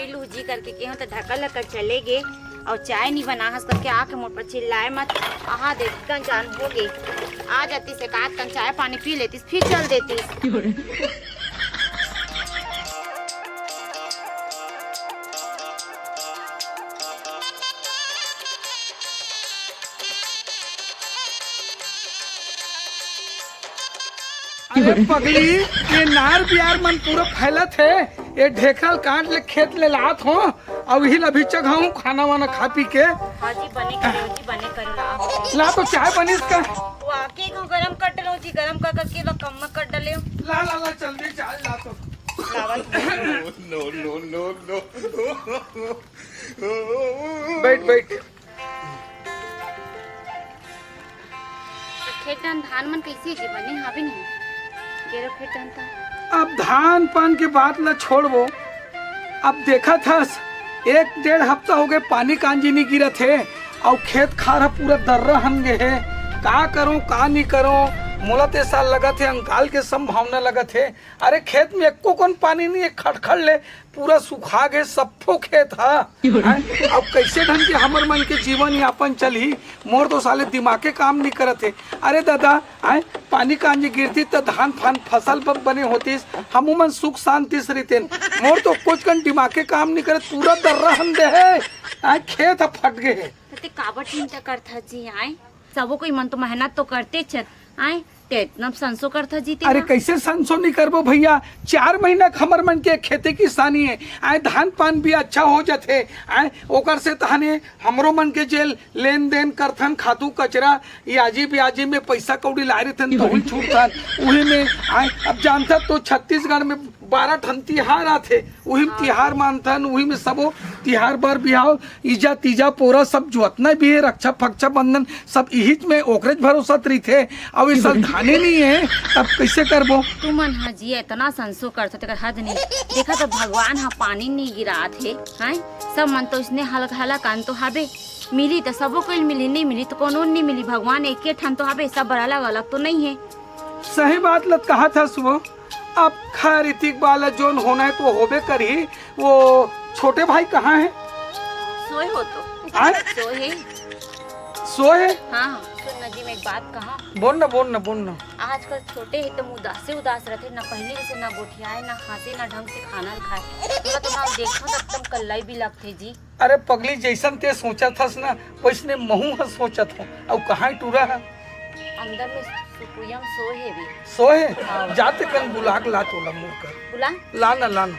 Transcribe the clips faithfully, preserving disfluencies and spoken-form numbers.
लूजी करके केहूं त ढकल लकर चले गे, अउ चाय नी बना हस करके आके मोर पर चिल्लाए मत। आहा, देख कन जान हो गे, आ जातीस एकाध कन चाय पानी पी लेतीस, फिर चल देतीस। अरे पगली, ये नार बियार मन पूरा फैलत हे। ये ढेखल काट ले, खेत ले लात हो, अउ इही ला भी चघाऊं खाना वाना खा पी के। हाँ जी, बने करे जी, बने करे ला। ला तो चाय बनिस का? वो आके को गरम कर डलो जी, गरम कर करके ला कम में कर डले। ला ला ला, जल्दी चाय ला तो। लावत। No, no, no, no। बैठ, बैठ। खेत डहन धान मन कइसे हे जी, बने हावे नहीं? गेरो खेत डहन त। अब धान पान के बात ला छोड़बो, अब देखत हस, एक डेढ़ हफ्ता हो गए, पानी कांजी नहीं गिरत हे, अउ खेत खार ह पूरा दर्रा हन गे हे। का करो, का नहीं करो, मोला ते साल लगत हे, अंकाल के संभावना लगत हे। अरे, खेत में एको कन पानी नहीं हे, खड़खड़ ले पूरा सुखा गे सप्पो खेत ह। हैं? अब कैसे ढंग के हमर मन के जीवन यापन चलही? मोर तो साले दिमागे काम नहीं करत हे। अरे दादा, हैं? पानी कांजी गिरती त धान फान फसल ब-, बने होतीस, हमू मन सुख शांति से रहितेन। मोर तो कुछ कन दिमागे काम नहीं करत, पूरा दर्रा हन दे हे। हैं? खेत ह फट गे हे। ते काबर चिंता करत हस जी, आय? सबो कोई मन तो मेहनत तो करतेच हे, आय? ते इतना संसो करत हस जी ते अरे ना। कैसे संसो नहीं करबो भैया, चार महीना के हमर मन के खेती किसानी हे, आय? धान पान भी अच्छा हो जाथे, आय? ओकर से तहने हमरो मन के जे लेन देन करथन, खातू कचरा, याजी ब्याजी में पैसा कौड़ी लाए रहिथन, तहुल छूटथन, उही में, आय? अब जानथस तो छत्तीसगढ़ में बारह ठन तिहार आथे, उही में तिहार मानथन, उही में सबो तिहार बर बिहाव, ईजा तीजा पोरा सब जोतना भी हे, रक्षा फक्षा बंधन सब इहीच में ओकरेच भरोसा त रहिथे। अब ये साल धाने नहीं हे, तब कैसे करबो? तुमन ह जी इतना संसो करथो, तेकर हद नहीं। देखा तो भगवान ह पानी नहीं गिरात हे, हैं? सब मन तो इसने हलक हलक अन तो हाबे, मिली तो सबो कोई मिली, नहीं मिली तो कोनो नहीं मिली। भगवान एके ठन तो हाबे, सब बर अलग अलग तो नहीं हे। सही बात लत कहा था सुबह। अब खैर, इतिक बाला जोन होना हे तो होबे करही। वो छोटे भाई कहाँ हे? सोए हो तो। आय? सोए हे। सोए हे? हाँ, सुन ना जी, मैं एक बात कहा। बोल ना, बोल ना, बोल ना। आजकल छोटे हे तो उदासे उदास रहते, ना पहले जैसे ना गोठियाए, ना हंसे, ना ढंग से खाना खाए। थोड़ा तो ना देखो तो एकदम कल्लाई भी लगते जी। अरे पगली, जैसन ते सोचत हस ना, वैसने महू ह सोचत हूँ। अउ कहाँ टूरा है? अंदर में सुकुइया में सोए हे भी। सोए? हाँ। जाते कन बुला के ला तोला मोर कर। बुला? ला ना, ला ना।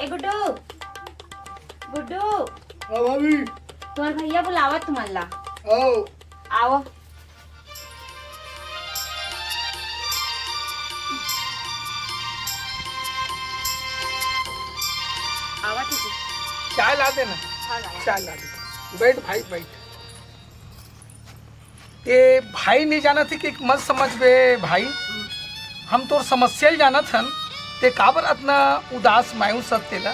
ए गुड्डू, गुड्डू। हाँ भाभी। तोर भैया बुलावत तुमन ला। आओ। आओ। आवा दीदी। चाय ला देना। हाँ, लाया। चाय ला दे। बैठ भाई, बैठ। ए भाई, नहीं जानत हे कि मत समझबे भाई, हम तोर समस्या ल जानत हन, ते काबर अतना उदास मायूस हस तेला,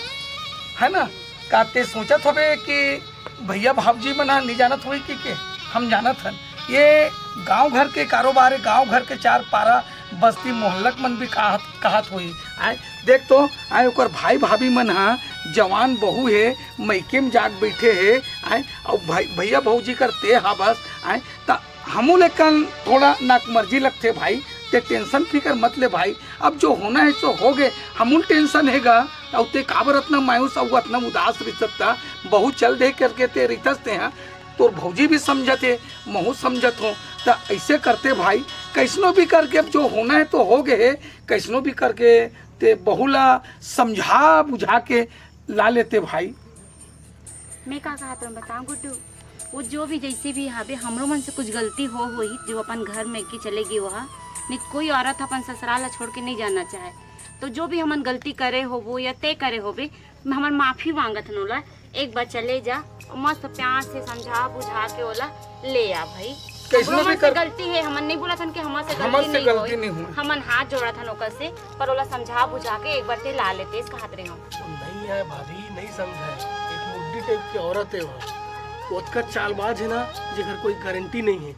है ना? का ते सोचत होबे कि भैया भावजी मन ह नहीं जानत होही कि के? हम जानत हन, ये गांव घर के कारोबार हे, गांव घर के चार पारा बस्ती मोहल्लक मन भी कहत, कहत होही। आय, देख तो, आय ओकर भाई भाभी मन ह जवान बहू हे, मइके में जाके बैठे हे, आय, अउ भाई, भैया भौजी कर ते हा बस, आय, त हमू ले कन थोड़ा नाकमर्जी लगथे भाई, ते tension फिकर मत ले भाई, अब जो होना हे सो हो गे, हमू ल tension हे गा, अउ ते काबर अतना मायूस अउ अतना उदास रहिथस त, बहू चल दे करके ते रहिथस ते हा, तोर भौजी भी समझत हे, महू समझत हों, त ऐसे करते भाई, कैसनो भी करके अब जो होना हे तो हो गे हे, कैसनो भी करके ते बहू ला समझा बुझा के ला लेते भाई। मैं का कहत हूँ बताओ गुड्डू, वो जो भी जैसे भी हावे, हमरो मन से कुछ गलती हो होही, जो अपन घर में के चले गई वह, नहीं कोई औरत अपन ससुराल ला छोड़ के नहीं जाना चाहे। तो जो भी हमन गलती करे होबो या तय करे होबे, हमन माफी मांगत हन ओला, एक बार चले जा और मस्त प्यार से समझा बुझा के ओला ले आ भाई। कैसनो हमरो भी मन से कर गलती हे, हमन नहीं बोलत हन कि हमर से हमर गलती से नहीं गलती होय। नहीं होय। हमन हाथ जोड़त हन ओकर से, पर ओला समझा बुझा के एक बार ते ला लेते, इस कहत रहे हम। नहीं है भाभी, नहीं समझा है। एक मुड्डी type की औरत है वो। ओतका चालबाज है ना, जेकर कोई गारंटी नहीं है।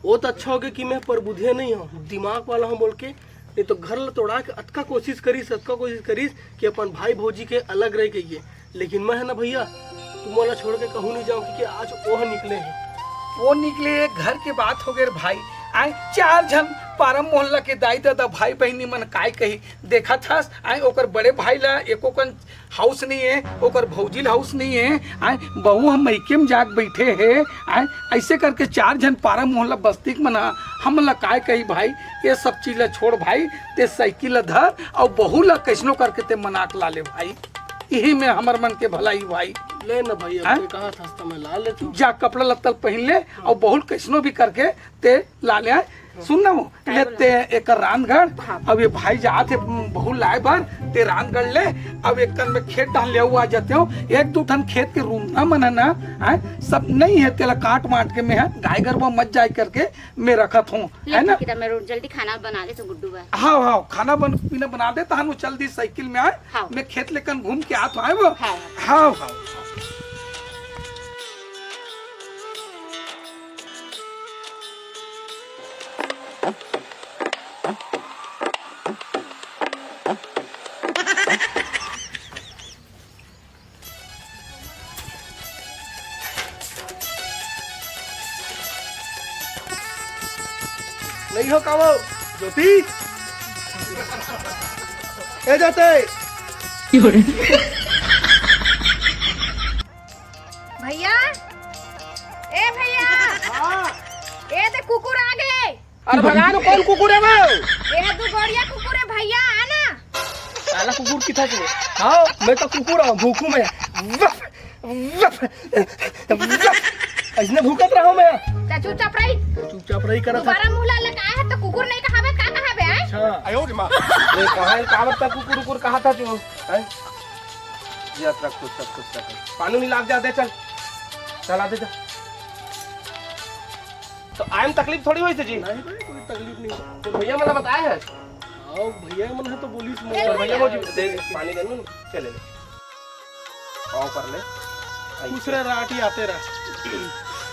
बहुत अच्छा होगे कि मैं परबुधिया नहीं हूँ, दिमाग वाला हूँ बोल के, नहीं तो घर ला तोड़ा के अतका कोशिश करिस, अतका कोशिश करिस कि अपन भाई भौजी के अलग रह गई है। लेकिन मैं है ना भैया, तुमन ला छोड़ के कहूँ नहीं जाऊँ, क्योंकि आज ओह निकले हैं। वो निकले, घर के बात हो गए रे भाई। आए, चार झन पारा मोहल्ला के दाई ददा भाई बहिनी मन काय कही, देखत हस, आए ओकर बड़े भाई ला एको कन हाउस नहीं है, ओकर भौजी ला हाउस नहीं है, आए बहू हम मइके में जाके बैठे है, आए ऐसे करके चार झन पारा मोहल्ला बस्ती के मना, हमन ला काय कही भाई। ये सब चीज ला छोड़ भाई, ते साइकिल ला धर अउ बहू ला कैसनो करके ते मना के ला ले भाई, यही में हमर मन के भलाई भाई। ले ना भाई, अब हैं? ते कहा था तो मैं ला लेती हूँ। जा कपड़ा लत्ता पहन ले अउ बहू ला कैसनो भी करके ते ला ले, आए। सुन ना वो, ले ते एकर रांधगढ़, हाँ। अब ये भाई जात हे बहू लाए बर, ते रांधगढ़ ले, अब एक कन में खेत डहन ले हुआ जाते हो, एक दो ठन खेत के रूंधा मन है ना, हैं, सब नहीं है, तेला काट माट के में है, गाय गरबा मत जाए करके मैं रखत हूँ, ले है ना? ठीक है, मैं रो-, जल्दी खाना बना दे तो गुड्डू बा। हाँ, हाँ, खाना बन, पीना बना दे, तहन वो चल दी साइकिल में आए, हाँ। मैं खेत लेकन घूम के आत हूँ, आए वो? हाँ। हाँ, हाँ, हाँ। नहीं हो का वो? ज्योति? ए ज्योति! भैया, ए भैया, हाँ। ए दे कुकुर आ गए। अरे भगवान, कौन कुकुर है वो? ए दू गोड़िया कुकुर है भैया, आना। काला कुकुर की था तू? हाँ, मैं तो कुकुर हूँ, भूखू मैं। वफ, वफ, वफ। ऐसने भूकत रहा मैं। चा चुपचाप रही। चुपचाप रही करत है। दोबारा मुँह ला लगा है तो कुकुर नहीं कहावे, का कहावे, हैं? अच्छा। आयो रे माँ। ये कहाँ है, कहाँ बता कुकुर उकुर कहा था तू? हैं? ये रख, कुछ रख, कुछ रख। पानी नहीं लाग जा, दे चल। चला दे जा। तो आए में तकलीफ थोड़ी होइस जी? नहीं भाई, कोई तकलीफ नहीं। तो भैया मन ला बताए है? हाँ, भैया मन है तो बोलिस तो मोर। भैया भौजी दे, पानी दे नू, चले ले। पाँव पर ले। दूसरे राटी आते रह।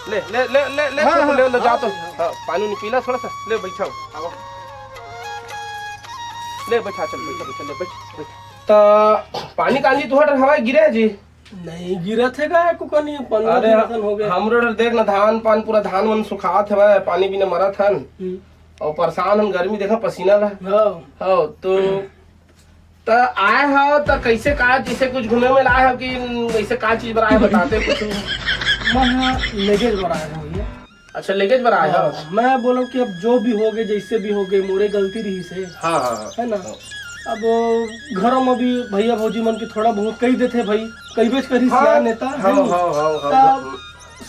ले, ले, ले, ले, ले, हाँ, ले, हाँ, ले, ले, जा हाँ, तो। हाँ। हाँ, पानी नहीं पीला थोड़ा सा। ले, बैठा हो। आओ। ले, बैठा, चल, बैठा, बैठा, ले, बैठ, बैठ। तो पानी कांजी तुहर हवा गिरे है जी? नहीं गिरत है का, कुकनी पंद्रह अरे, दिन असन हो गए। हमरो डर देख ना, धान पान पूरा धान मन सुखात हवय, पानी बिना मरत हन। हम्म। अउ परेशान हन, गर्मी देखा पसीना ला। हाँ। हाँ, तो, त आए हो त कैसे का, जैसे कुछ घूमे में लाए हो कि ऐसे का चीज बर आए, बताते कुछ। मैं यहाँ लगेज बर आया हूँ भैया। अच्छा, लगेज बर आए हो? हाँ, मैं बोलो कि अब जो भी हो गए, जैसे भी हो गए, मोरे गलती रही से। हाँ, हाँ, हाँ। है ना? हाँ। अब घरों में भी भैया भौजी मन के थोड़ा बहुत कही देते भाई, कही बेच करी हाँ, सियान नेता, हाँ, है नी? हाँ, हाँ, हाँ, तब हाँ।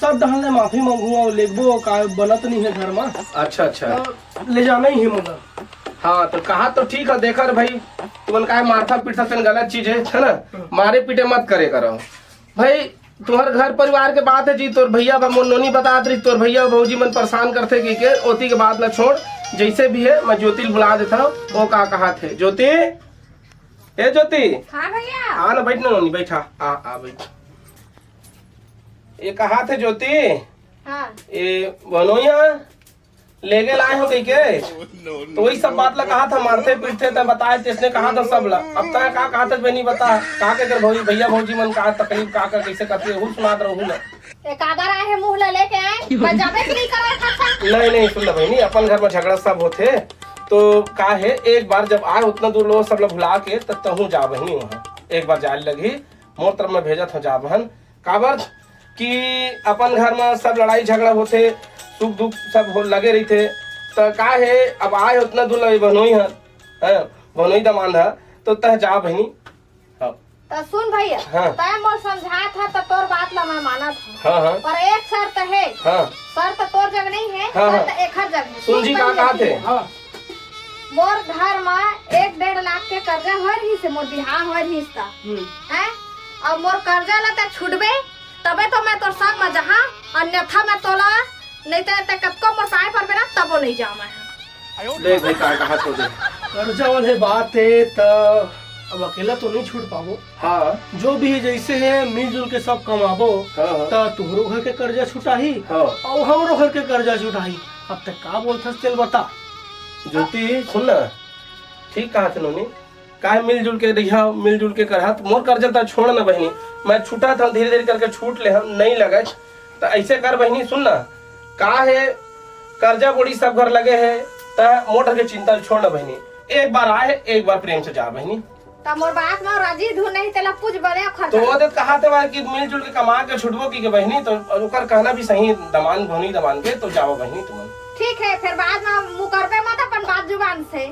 सब डहन ले माफी मांगू और लेगबो का बनत नहीं है घर में। अच्छा, अच्छा। तो ले जाना ही है मोला। हाँ, तो कहा तो ठीक है, देखा रे भाई, तुमन काय मारथा पीटथा तेन गलत चीज है, है ना? हाँ। मारे पीटे मत करे करो। भाई, तुहर घर परिवार के बात है जी, तोर भैया बा, मोर नोनी बतात रही, तोर भैया भौजी मन परेशान करथे कि के, ओती के बात ला छोड़, जैसे भी है, मैं ज्योति ल बुला देता हूँ, वो का कहा थे। ज्योति, ए ज्योति, हाँ भैया। आ ना, बैठ ना नोनी, बैठा, आ, आ, बैठ। ये कहा थे ज्योति, हाँ। ये बनोइया, लेगे लाए हो कही के? तो वही सब बात ला कहा था, मारथे पीटथे, तब बताए, तेसने कहा था सब ला। अब तय का कहा था, बहनी बता, का के कर भौजी, भैया भौजी मन का तकलीफ, का का कैसे करते, हूँ सुनात रहू ना। एक आदर आए है, मुंह ला लेके आए, मैं जाबे से नहीं करे था। नहीं, नहीं, सुन ना बहनी, अपन घर में झगड़ा सब होथे, तो का है, एक बार जब आए उतना दूर लोग सब ला भुला के, तब तहूँ जा बहनी वहाँ। एक बार जाए लगी, मोर तरफ में भेजत हो जा बहन, काबर कि अपन घर म सब लड़ाई झगड़ा होथे, सुख दुख सब हो, लगे रहिथे। त का हे, अब आए उतना दूर ले बहनोई ह, हैं, बहनोई दमांद ह, तो तह जा बहिनी। हाँ। त सुन भैया, हाँ। तय मोर समझात ह, त तोर बात ला मैं मानत हूँ। हाँ, हाँ। पर एक शर्त हे। हाँ। शर्त तोर जग नहीं हे, हाँ, शर्त हाँ। एखर जग हे। सुन जी, सुन का भैया कहा थे? जी। हाँ। मोर घर म एक डेढ़ लाख के कर्जा होय रहिस हे, मोर बिहाव होय रहिस त। हम्म। हैं? अउ मोर कर्जा ला त छुटबे, तबे तो मैं तोर संग म जहाँ, अन्यथा मैं तोला, नहीं त ते कतको मोर साय परबे ना, तबो नहीं जावं मैं। देख भाई, का कहा तो दे। कर्जा वाले बात हे त अब अकेला तो नहीं छूट पाबो। हाँ। जो भी हे, जैसे हे, मिलजुल के सब कमाबो, हाँ, हाँ। त तुहरो घर के कर्जा छुटाही, हाँ। अउ हमरो घर के कर्जा छुटाही। अब तक का बोलथस, चल बता। ज्योति, सुन ना, ठीक कहा थे नोनी, काहे मिलजुल के रहिया, मिलजुल के करहा, त मोर कर्जा त छोड़ ना बहिनी, मैं छूटा था, धीरे धीरे करके छूट ले हम, नहीं लगे। त ऐसे कर बहिनी, सुन ना, का है, कर्जा बोड़ी सब घर लगे है, त मोर के चिंता छोड़ ना बहिनी, एक बार आए, एक बार प्रेम से जा बहिनी। त मोर बात म राजी धुन नहीं, तेला पूछ बने खर्चा। तो वो तो कहा थे भाई कि मिलजुल के कमा के छुटबो की के बहिनी, तो ओकर कहना भी सही, दमान भोनी दमान के, तो जाओ बहिनी तुमन। ठीक है, फिर बाद में मुकरबे मत अपन बात जुबान से।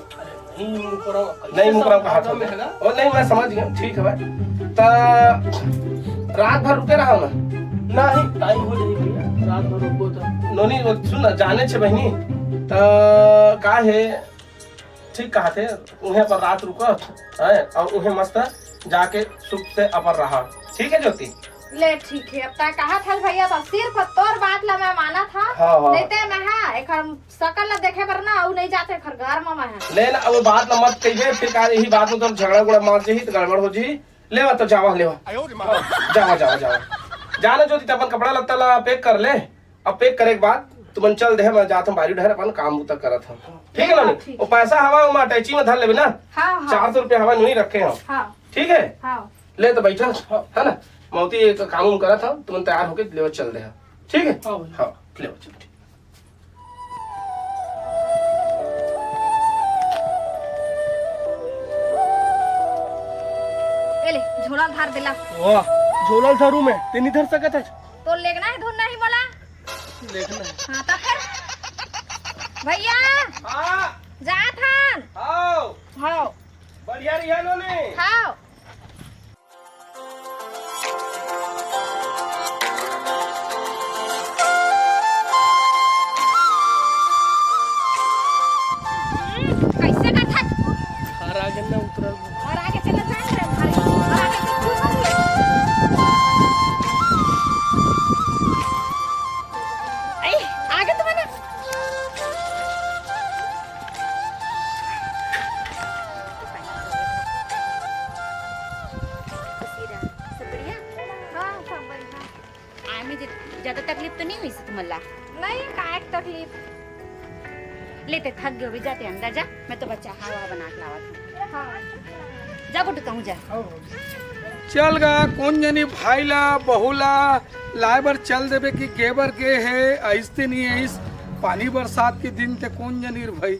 नहीं मुकरम, नहीं मुकरम कहा था। ओ नहीं, मैं समझ गया, ठीक है भाई। त रात भर रुके रहा ना। नहीं, टाइम हो जाई भैया, रात भर रुको तो। नोनी, वो सुन ना, जाने छे बहिनी, त का है, ठीक कहा थे, उहें पर रात रुको, हैं, और उहें मस्त जाके सुख से अपन रहा। ठीक है ज्योति? ले ठीक है, अब तय कहा था भैया, तो सिर्फ तोर बात ला मैं माना था। हाँ, हाँ। नहीं ते मैं, हाँ, एक हम सकल ला देखे बर ना, अउ नहीं जाते घर, घर में मैं, हाँ। ले ना, अब बात ला मत कहिए, फिर का यही बात में तो झगड़ा गुड़ा मार जाही, तो गड़बड़ हो जी। लेवा तो जावा, लेवा। जावा, जावा, जावा। जाना ज्योति, त अपन कपड़ा लत्ता ला पैक कर ले। अब पैक करे के बाद तुमन चल दे, मैं जात हूँ बारी डहर, अपन काम बुता करत हूँ। ठीक है ना? हाँ, ठीक। वो पैसा हवा उमा अटैची में धर लेबे ना। हाँ, हाँ। चार सौ रुपया हवा नहीं रखे हम। हाँ। ठीक है। हाँ। ले तो बैठा, है ना? मौती एक काम उम करत हूँ, तुमन तैयार होके लेवा चल दे। ठीक है। हाँ, भैया। हाँ, लेवा चल, ठीक। ए ले, झोला ल धार देला। वाह, झोला ल धरू मैं, ते नहीं धर सकत है। तो लेगना है धुन नहीं मोला। लेगना है। हाँ, तो फिर भैया। हाँ। जात हन। आओ। हाँ। बढ़िया रहिया नोनी। हाँ। हम्म, कैसे कथक? घर आगे ना उतरल। घर आगे चले जाए रे भाई। घर आगे तो क्यों नहीं? ए, आगे तो मैंने खुशी रहा। सब बढ़िया? हाँ, सब बढ़िया। आए में ज-, ज्यादा तकलीफ तो नहीं हुई से तुमन ला? नहीं, काय तकलीफ। ले ते थक गए होबे, जाते अंदर जा, मैं तो बच्चा हवा बना के लावत हूँ। हाँ। जा गुड्डू, तहूँ जा। चल गा, कोन जनी भाई ला, बहू ला लाए बर चल देबे कि गे बर गे हे, अइस ते नहीं अइस, पानी बरसात के दिन ते कोन जनी रे भाई।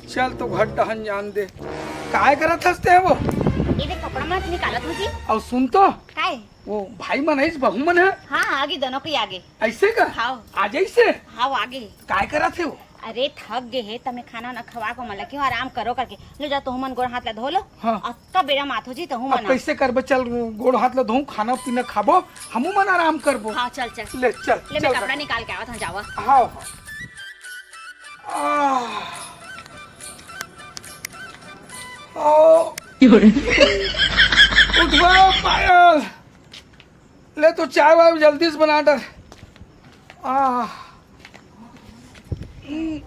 चल तो घर डहन जान दे। काय करत हस ते वो? ये देख, कपड़ा मन निकालत हूँ जी। अउ सुन तो। काय? वो भाई मन आइस, बहू मन है। हाँ, आगे दोनों के आगे। ऐसे का? हाँ। आ जाइस से? हाँ, आगे। काय करत हे वो? अरे, थक गए हे, तमे खाना वाना खवा को मला क्यों आराम करो करके। ले जा, तुहू मन गोड़ हाथ ला धो लो। हाँ। अक्का बेरा मात हो जी, तुहू अब मन। कैसे करबे? चल, गोड़ हाथ ला धोऊं, खाना पीना खाबो, हमू मन आराम करबो। हाँ, चल, चल। ले, चल, ले, मैं चल, कपड़ा चल। निकाल के आवत हूँ, जावा। हाँ, हाँ। आह। आओ। उठवा पायल। ले तो चाय वाय जल्दी से बना डर। आह। ये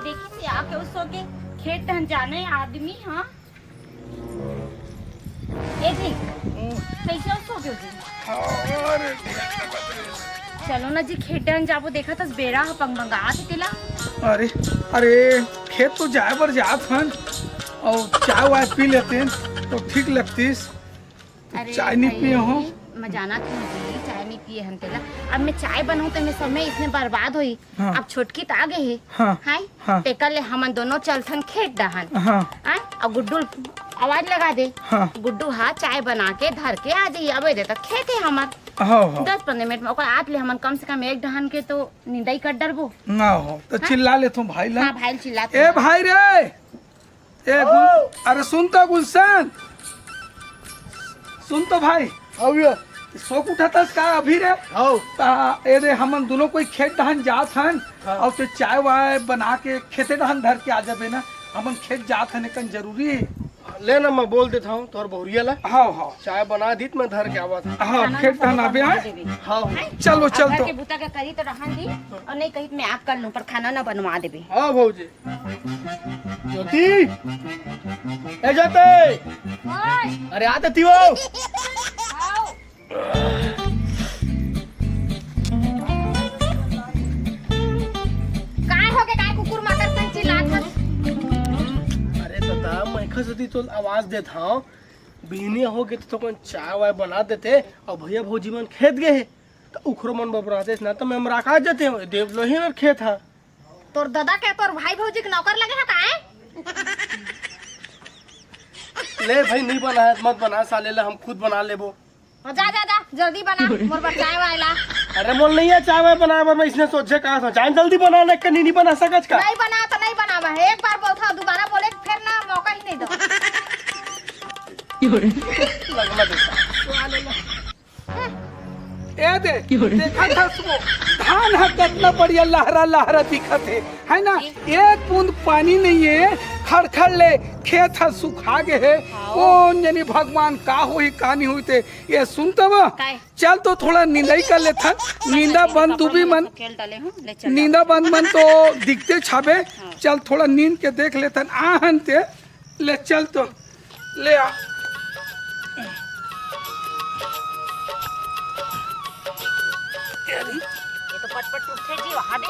देखी थी आके उस सो के खेत हन जाने आदमी, हाँ। ए जी, कैसे हो सो गयो जी? अरे, चलो ना जी, खेत डहन जाबो, देखा तस बेरा ह पंगमंगात हे तेला। अरे, अरे, खेत तो जाए बर जात हन, अउ चाय वाय पी लेतेन, तो ठीक लगतीस। तो अरे चाय नहीं भाई, पिए हो? मैं जानत हूँ जी, चाय नहीं पिए हन तेला। अब मैं चाय बनाऊँ तो मैं समय इसमें बर्बाद होई। हाँ। अब छोटकी त आ गई है। हाँ। हाय? हाँ। तेकर ले हमन दोनों चलथन खेत डहन। हाँ। आय? अउ गुड्डू ल आवाज लगा दे। हाँ। गुड्डू हा चाय बना के धर के आ जाई। अबे दे त खेत है हमर। हाँ, हाँ। दस पन्द्रह मिनट में ओकर आत ले हमन कम से कम एक डहन के तो निंदाई कर डरबो। ना हो, तो हाँ? चिल्ला लेथों भाई ला। हाँ, भाई ल चिल्ला ए भाई रे! ए, गुल-, अरे सुन तो गुलशन, सुन तो भाई। हाँ भैया। सोक उठा थस का अभी रे? हाँ। ता, ए रे, हमन दोनों कोई खेत डहन जात हन, हाँ। अउ ते चाय वाय बना के खेते डहन धर के आ जाबे ना, हमन खेत जात हन, एकन जरूरी हे। ले ना, मैं बोल देत हूँ तोर बहुरिया ला। हाँ, हाँ। चाय बना दीत, मैं धर के आवत हूँ। हाँ, खाना खेत ना डहन आबे, हाँ? देबे। हाँ। चलो, अब चल घर तो। के बुता के करी तो रहन दी, अउ नहीं कही तो मैं आप कर लूँ, पर खाना ना बनवा देबे। हाँ भौजी। ज्योति! ए ज्योति! ओए! अरे आ तो थी वो। आओ। तो आवाज देत हव, बिहनिया हो गे तो, तो कोन चाय वाय बना देते। अउ भैया भौजी मन खेत गे हे, तो उखरो मन बबराते ना, तो मैं मराका जाते हो, देव लोही और खेत हा। तोर दादा के तोर भाई भौजी के नौकर लगे हे का, हैं? ले भाई, नहीं बना है, मत बना साले ला, हम खुद बना लेबो। हाँ, जा, जा, जा, जल्दी बना, मोर बर चाय वाय ला। अरे, मोर नहीं है चाय वाय बनाए बर, मैं इसने सोचे कहा था, चाय जल्दी बना ले, कहीं नहीं बना सकत का? नहीं बना तो नहीं बनावा है, एक बार बोलता हूँ, दोबारा बोले, फिर ना मौका ही नहीं दो। लगना देता। ए दे, देखा था सो, धान ह कितना बढ़िया लहरा लहरा दिखत हे, है ना? एक बूंद पानी नहीं है, खड़खड़ ले खेत ह सुखा गे हे। हाँ। कौन जनी भगवान का होही, का नहीं होही ते। ये सुन तब, काय? चल तो थोड़ा निंदाई कर लेथन, नींदा बंद दुबी मन, खेल डाले हूँ, ले चल। नींदा बंद मन तो दिखते छाबे। हाँ। चल थोड़ा नींद के देख लेथन, आहन ते। ले चल तो, ले आ। ये तो पटपट टूटथे जी, वहाँ दे।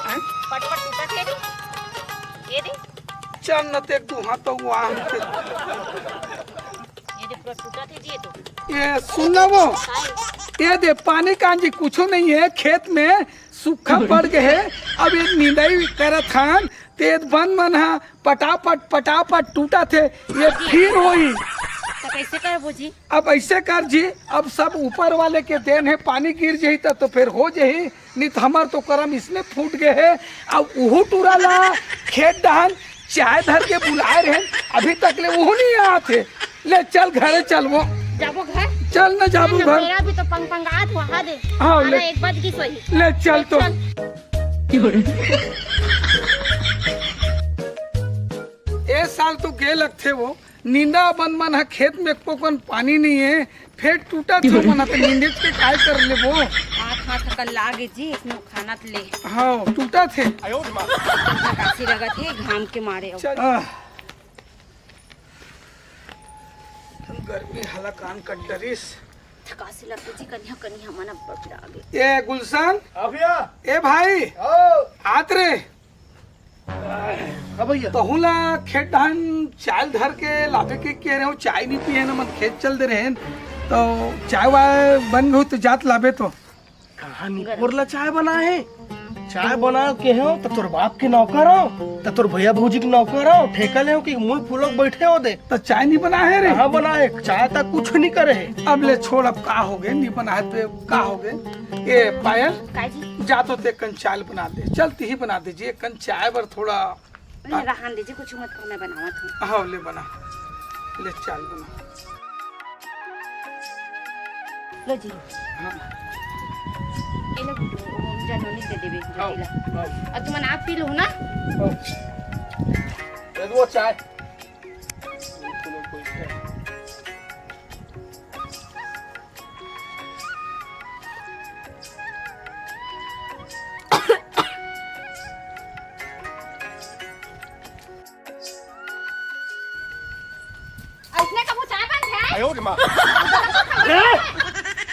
हैं? पटपट टूटत हे जी। ये दे। चल न ते, एक दू हाथ तो वो आन के। ये दे, पूरा टूटत हे जी, ये तो। ये सुन ना वो। काय? ये दे, पानी कांजी कुछो नहीं है खेत में, सूखा पड़ गए है। अब ये निंदाई करत हन, तेज बन मन हा पटापट पटापट टूटत हे, ये फिर होही। तो कैसे करबो जी? अब ऐसे कर जी, अब सब ऊपर वाले के देन हे, पानी गिर जही त तो फिर हो जही, नहीं तो हमार तो करम इसने फूट गए हे। अब उहू टूरा ला खेत डहन चाय धर के बुलाए रहे, अभी तक ले उहू नहीं आत हे। ले चल घरे चलबो। जाबो घर? चल न जाबो घर। मेरा भी तो पंग पंगात वहा दे। हाँ, ले। एक बात की सही। ले चल तो। चल। ए साल तो गे लगथे वो, निंदा बंद मन ह खेत में एको कन पानी नहीं है, फेर टूटा छो मन ह, त निंदे के काय कर लेबो? हाथ हाथ कर लागे जी, इसमें खाना त ले। हाँ, टूटा थे। काशी लगत हे घाम के मारे। चल। आह। गर्मी हला कान कट डरिस। थकासी लगथे जी, कनिहा कनिहा मन अब्बड़ पिरा गे। ए गुलशन। हाँ भैया। ए भाई। आओ। आत रे। हाँ भैया। तहूँ ला खेत डहन चाय धर के लाबे के कहे रहे हो, चाय नहीं पिए न, मन खेत चल दे रहे हैं, तो चाय वाय बन गई तो जात लाबे तो। कहाँ निपोर ला चाय बनाए हे? चाय बनाए के हो, त तोर बाप के नौकर हो, त तोर भैया भौजी के नौकर हो, ठेका ले हो कि मुंह फुलोक बैठे हो दे। त चाय नहीं बनाए हे रे? कहाँ बनाए हे? चाय तक कुछ नहीं करे हे। अब ले छोड़, अब का हो गए, नहीं बनाए तो का हो गए? ए पायल, काय जी? जा तो ते कन चाय बना दे, चल तिही बना दे जी, एक कन चाय बर थोड़ा ले, रहन दे जी, कुछ मत कहो, मैं बनावत हूँ। हाँ, ले बना, ले चाय बना। लो जी। हाँ। ये लो, वो जनोनी दे देबे, आओ, ज्योति ला। आओ। और तुमन आप पी लो ना। आओ। ये दो चाय। अइसने कभू चाय बनथे? ए,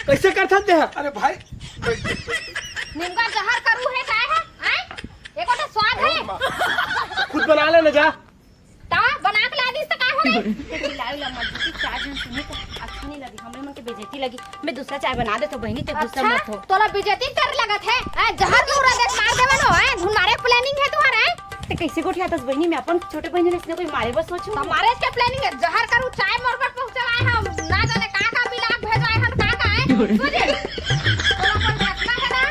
कैसे करथस तेहा? अरे भाई, निमका जहर करू हे काय हे? हैं? एको ठो स्वाद हे? खुद बना ले ना जा। ता बना के ला दिस त का हो गे? चिल्लाई ला मत, दीदी, चार झन सुनही त अच्छा नहीं लगी, हमरे मन के बेइज्जती लगी। मैं दूसरा चाय बना देथों बहिनी, ते गुस्सा अच्छा, मत हो। तोला बेइज्जती कर लगत हे? ए, जहर के उरा देख मार देवन हो, ए, धुन मारे planning हे तुहर, ए? ते कैसे गोठियाथस बहिनी, मैं अपन छोटे बहिनी ला इसने कोई मारे बर सोचूं? त मारे के planning हे, जहर करू चाय मोर बर पहुंचवाए हम, ना जाने का का मिला के भेजवाए हम, का का, ए? सुन रे, तोला अपन रखना हे ना,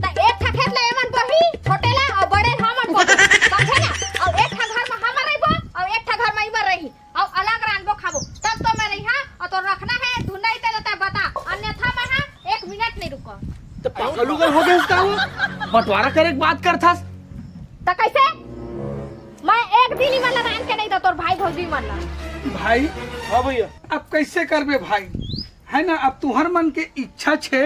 त एक ठा खेत ला एमन बोही, छोटे ला अउ बड़े हमन बोही, समझे ना? अउ एक ठा घर में हमन रहिबो, अउ एक ठा घर में इमन रही। अउ अलग रांधबो खाबो, तब तो मैं रही, हाँ? अउ तो रखना हे, धुन नहीं तेला तब बता, अन्यथा मैं, हाँ, एक मिनट नहीं रुको। त पागल उगल हो गे हस का वो? बंटवारा करे के बात करथस। त कैसे? मैं एक दिन ही मन ला रांध के नहीं दो तोर भाई भौजी मन ला। भाई, हाँ भैया। अब कैसे करबे भाई? है ना, अब तुहर मन के इच्छा छे,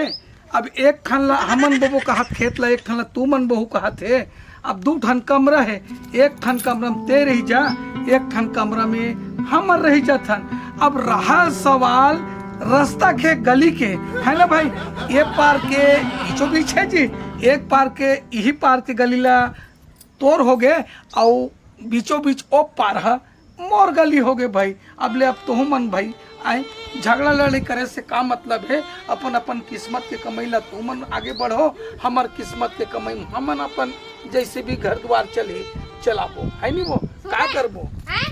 अब एक ठन ला हमन बोबो कहत खेत ला, एक ठन ला तुमन बोहू कहत हे। अब दू ठन कमरा हे, एक ठन कमरा में ते रही जा, एक ठन कमरा में हमन रही जाथन। अब रहा सवाल रस्ता के, गली के, है ना भाई, ये पार के बीचों बीच हे जी, एक पार के, इही पार के गली ला तोर हो गे, अउ बीचों बीच ओ पार ह मोर गलती होगे भाई। अब ले अब तुहू मन भाई, आए, झगड़ा लड़ाई करे से का मतलब हे? अपन अपन किस्मत के कमई ला तुमन आगे बढ़ो, हमर किस्मत के कमई हमन अपन जैसे भी घर दुआर चलही चलाबो, है नी वो? का करबो? हैं?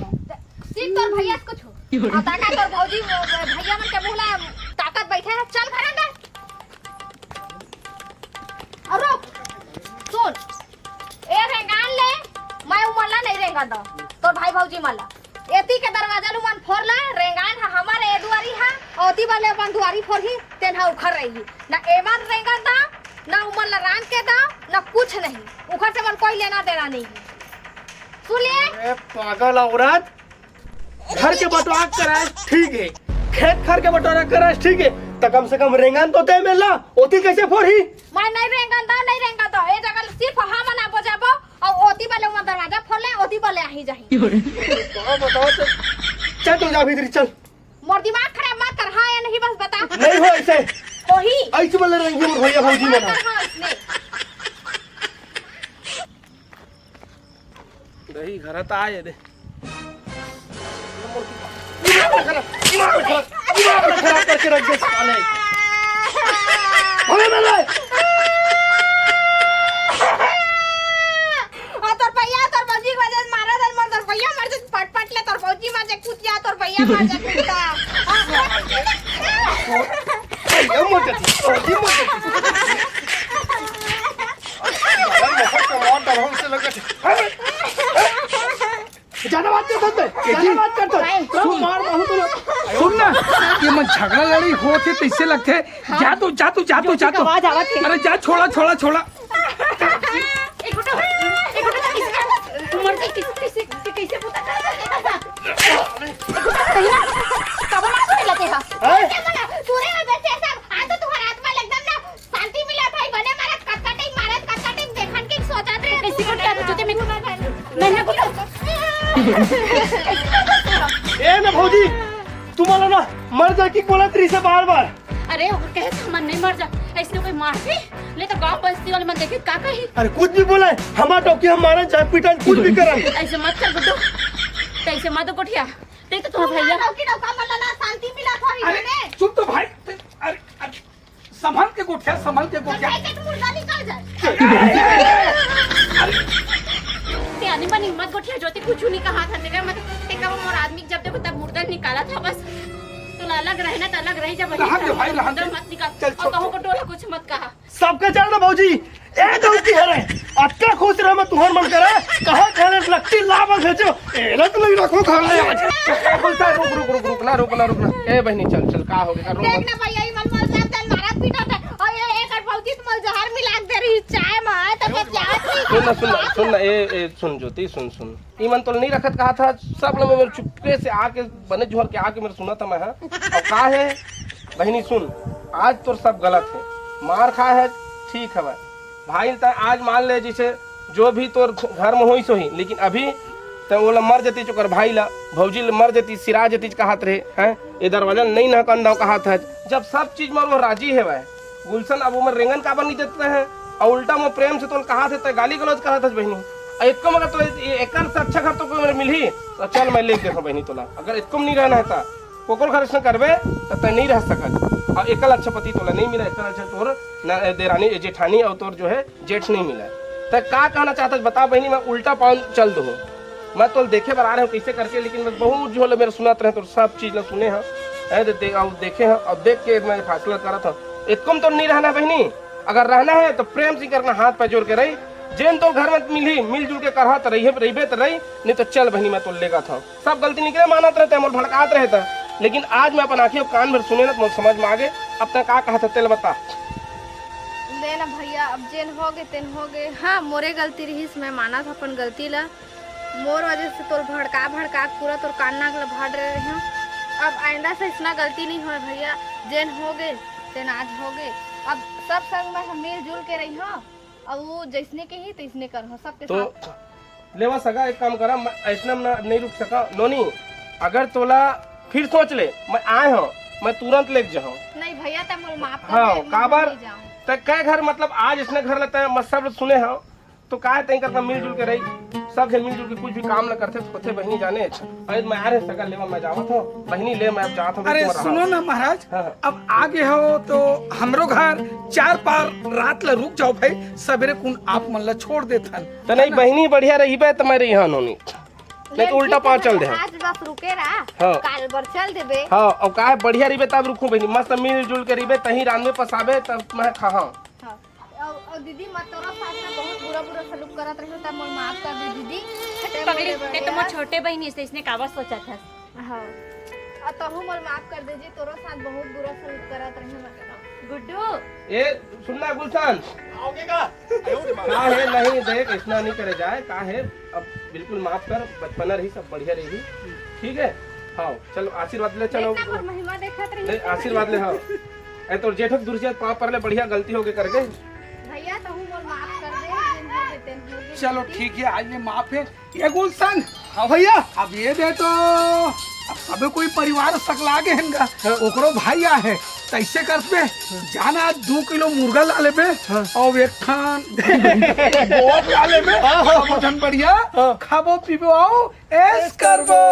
सिर्फ तोर भैया से कुछ हो। और ताका तोर भौजी, भैया मन के मुंह ला ताकत बैठे है। चल घर अंदर। और रुक, सुन, ए रेंगान ले, मैं उमन ला नहीं रेंगा दो, तोर भाई भौजी मन ला। एती के दरवाजा लुमन फोर ला, रेंगान हा हमारे ए दुआरी हा, ओती वाले अपन दुआरी फोर ही, तेन हा उखर रही। ना एमन रेंगा दा, ना उमन ला रांग के दा, ना कुछ नहीं। उखर से मन कोई लेना देना नहीं। सुन ले। ए पागल औरत, घर के बंटवारा कराए ठीक है, खेत खार के बंटवारा कराए ठीक है, त कम से कम रेंगन तो दे मेला, ओती कैसे फोरही? मैं नहीं रेंगन दा, नहीं रेंगन दा। ए जगह सिर्फ हम ना बजाबो, और ओती वाले वहाँ दरवाजा फोर ले, ओती वाले आही जाही। का बताओ तो? चल तू जा भीतर चल। मोर दिमाग खराब मत कर, हाँ या नहीं बस बता। नहीं हो ऐसे। होही। ऐसे बोले रहेंगे मोर भैया भौजी मत मना। कर, हाँ इसने। दही घर त आए दे। दिमाग में खराब, दिमाग में खराब, दिमाग में खराब करके रख दे साले। भले मिले। और तोर भैया, तोर भौजी के वजह से मारा था, मर तोर भैया मर जाए, पट पट ले, तोर भौजी मर जाए, कुतिया, तोर भैया मर जाए, कुत्ता। भैया मर जाती, भौजी मर जाती। ज्यादा बात कर सकते, ज्यादा बात कर सकते। सुन, मार बहुत। सुन ना, ये मन झगड़ा लड़ी होत हे तैसे लगथे। जा तो, जा तो, जा तो, जा तो। आवाज आवत हे। अरे जा, छोड़ा, छोड़ा, छोड़ा। एक मिनट, एक मिनट, कैसे, कैसे, कैसे, कैसे पता चला? कहीं ना, कब मार बोले लगे हा? हैं? क्या बोला? तू रे बेटे सब, आज तो तुम्हारा आत्मा एकदम ना शांति मिला भाई, बने मारत कटकटी, मारत कटकटी, देखन के सोचत रहे। कैसी कोट क्या जूते में? मैं ना बोलूं। ए ना भौजी, तुम्हाला ना मर जा की बोलत रही से बार बार। अरे, और कहे से हमन नहीं मर जा, ऐसे कोई मार दे, ले तो गांव बस्ती वाले मन देखे का कही? अरे कुछ भी बोले, हमार डौकी हम मारन चाहे पीटन, कुछ भी करन। ऐसे मत कर गुड्डू, तो ऐसे मत गोठिया, देख तो तुम्हारा भैया। डौकी डौका मन ला ना शांति मिला थोड़ी अरे, बने। चुप तो भाई, अरे, अरे, संभल के गोठिया, संभल के तो गोठिया। फेंक के तो मुर्दा निकल जाए। ते आदमी बनी मत गोठिया, ज्योति कुछ नहीं कहा था, तेरे मत, ते कब मोर आदमी जब देखो तब मुर्दा निकाला था बस। तो अलग रहना तो अलग रही जा, रहन दे भाई, रहन दे। मत निकाल। चल, और छोड़, कहूँ को छोड़। टोला कुछ मत कहा। सबके चल ना भौजी, ए डौकी हरे, अतका खुश रह मैं तुहर मन करे, कहाँ खाने लट्टी लावा भेजो, एला तो नहीं रखो खाने आज। ए, बोलता, रुक, रुक, रुक, रुक ना, रुक ना, रुक ना। ए बहनी, चल, चल, का हो गया, रो देख मत। ना भैया, ई मन मोल सब जन मारा पीटा था, और ये एक भौजी तो मोल जहर मिला के दे रही चाय में, तो मैं चाय पी सुन ना, सुन ना, सुन ना, ए, ए, सुन ज्योति, सुन, सुन। ई मन तोल नहीं रखत कहा था, सब लोग मेरे चुपके से आके, बने झोर के आके मेरे सुना था मैं, हाँ? और का है, बहनी सुन, आज तोर सब गलत है, मार खा है, ठीक है भाई। भाई, त आज मान ले, जैसे जो भी तोर घर में होई सोही, लेकिन अभी त ओला मर जती चुकर भाई ला, भौजी ला मर जती, सिरा जती कहत रहे, हैं? ये दरवाजा नहीं ना कंधा कहत है, जब सब चीज में वो राजी है भाई। गुलशन अब उमर रेंगन काबर नहीं देते हैं, और उल्टा में प्रेम से तोल कहत है, त गाली गलौज कहत है बहनी। और इतको मगर तो ये एकर से अच्छा घर तो कोई मेरे मिलही, तो चल मैं लेके देखो बहनी तोला, अगर इतको में नहीं रहना है ता। कोकर घर से करबे, त तय नहीं रह सकत। और एकल अच्छा पति तोला नहीं मिला, एकल अच्छा तोर न, देरानी, जेठानी और तोर जो है जेठ नहीं मिला। त का कहना चाहता है, बता बहनी, मैं उल्टा पाँव चल दूँ। मैं तोल देखे बर आ रहे हूँ कैसे करके, लेकिन मैं बहुत जो है मेरे सुनत रहे, तो सब चीज ला सुने हैं, हैं, दे, दे, और देखे हैं, और देख के मैं फैसला करत हूँ। इतको में तो नहीं रहना बहनी, अगर रहना है तो प्रेम से करना, हाथ पैर जोड़ के रही, जेन तो घर में मिलही, मिलजुल के करहा त रहिबे त रही, नहीं तो चल बहनी, मैं तो लेगा था। सब गलती निकले मानत रहे, ते मोल भड़कात रहे था, लेकिन आज मैं अपन आँखें कान भर सुने ना, तो मोल समझ में आगे। अब तक का कहा था, तेल बता। ले ना भैया, अब जेन हो गए, तेन हो गए। हाँ, मोरे गलती रहीस, मैं मानत अपन गलती ला। मोर वजह से तोल भड़का भड़का पूरा तोर कान नाक ला भर रहे हूँ। अब आइंदा से इसना गलती नहीं होए भैया, जेन हो गए, तेन आज हो गए। अब सब संग में हम मिलजुल के रही हो, अब वो जैसने के ही तैसने कर हो, सबके तो साथ। लेवा सगा, एक काम करा, मैं ऐसने में ना, नहीं रुक सका। नोनी, अगर तोला फिर सोच ले, मैं आए हूँ, मैं तुरंत लेके जाऊँ। नहीं भैया, तब मोल माफ कर हाँ, दे, मैं काबर? नहीं जाऊँ। त कै घर, मतलब, आज इसने घर लेता है, मैं सब सुने हूँ। तो काय तई करता मिलजुल के रही, सब झन मिलजुल के कुछ भी काम ल करथे तो होथे बहिनी जाने। अरे मैं आ रे सगा लेवा, मैं जावत हूँ बहिनी ले, मैं अब जात हूँ अरे तुम्हारा सुनो हाथ। ना महाराज, हाँ, हाँ। अब आगे हो तो हमरो घर चार पार रात ला रुक जाओ भाई, सबेरे कुन आप मन ला छोड़ देथन। तो नहीं है ना? बहिनी बढ़िया रहिबे तो मैं रही हाँ नोनी, नहीं तो उल्टा पाँव चल दे। आज बस रुके रहा, हाँ। काल बर चल देबे। हाँ, और काहे बढ़िया रहिबे तब रुकूं बहिनी, मस्त मिलजुल के रहिबे, तही रांधबे पसाबे तब मैं खाहा। हाँ। और, और दीदी, मैं तोरो साथ में बहुत बुरा बुरा सलूक करत रही हूँ, तब मोर माफ कर दे दीदी। हट ते पगली, मोरे ते तो मोर बड़े छोटे बहिनी से, इसने काबर सोचत हस? हाँ। और तहू मोर माफ कर दे जी, तोरो साथ बहुत बुरा सलूक करत रही हूँ मैं। गुड्डू। ए, सुनना गुलशन। आओगे का? का है, नहीं देख, इतना नहीं करे जाए, का है, अब बिल्कुल माफ कर, बचपना रही, सब बढ़िया रही, ठीक है? हाँ, चलो आशीर्वाद ले, चलो। इतना मोर महिमा देखत रही। नहीं, आशीर्वाद ले, हाँ। ए, तोर जेठक दूर से पाँव पर ले, बढ़िया गलती हो गई करके। भैया, तहू मोर माफ कर दे, जिन हो गए, तेन हो गए चलो गलती। ठीक है, आज ये माफ है। ये गुलशन, हाँ भैया। अब ये दे तो, अब सबे कोई परिवार सकला गे हन गा, हाँ। ओकरो भाई आ है, तैसे करबे, जाना आज दो किलो मुर्गा ला लेबे, हाँ। और एक खान बहुत ला लेबे, हाँ, हाँ। सब झन बढ़िया, हाँ। खाबो पीबो आओ, ऐश करबो।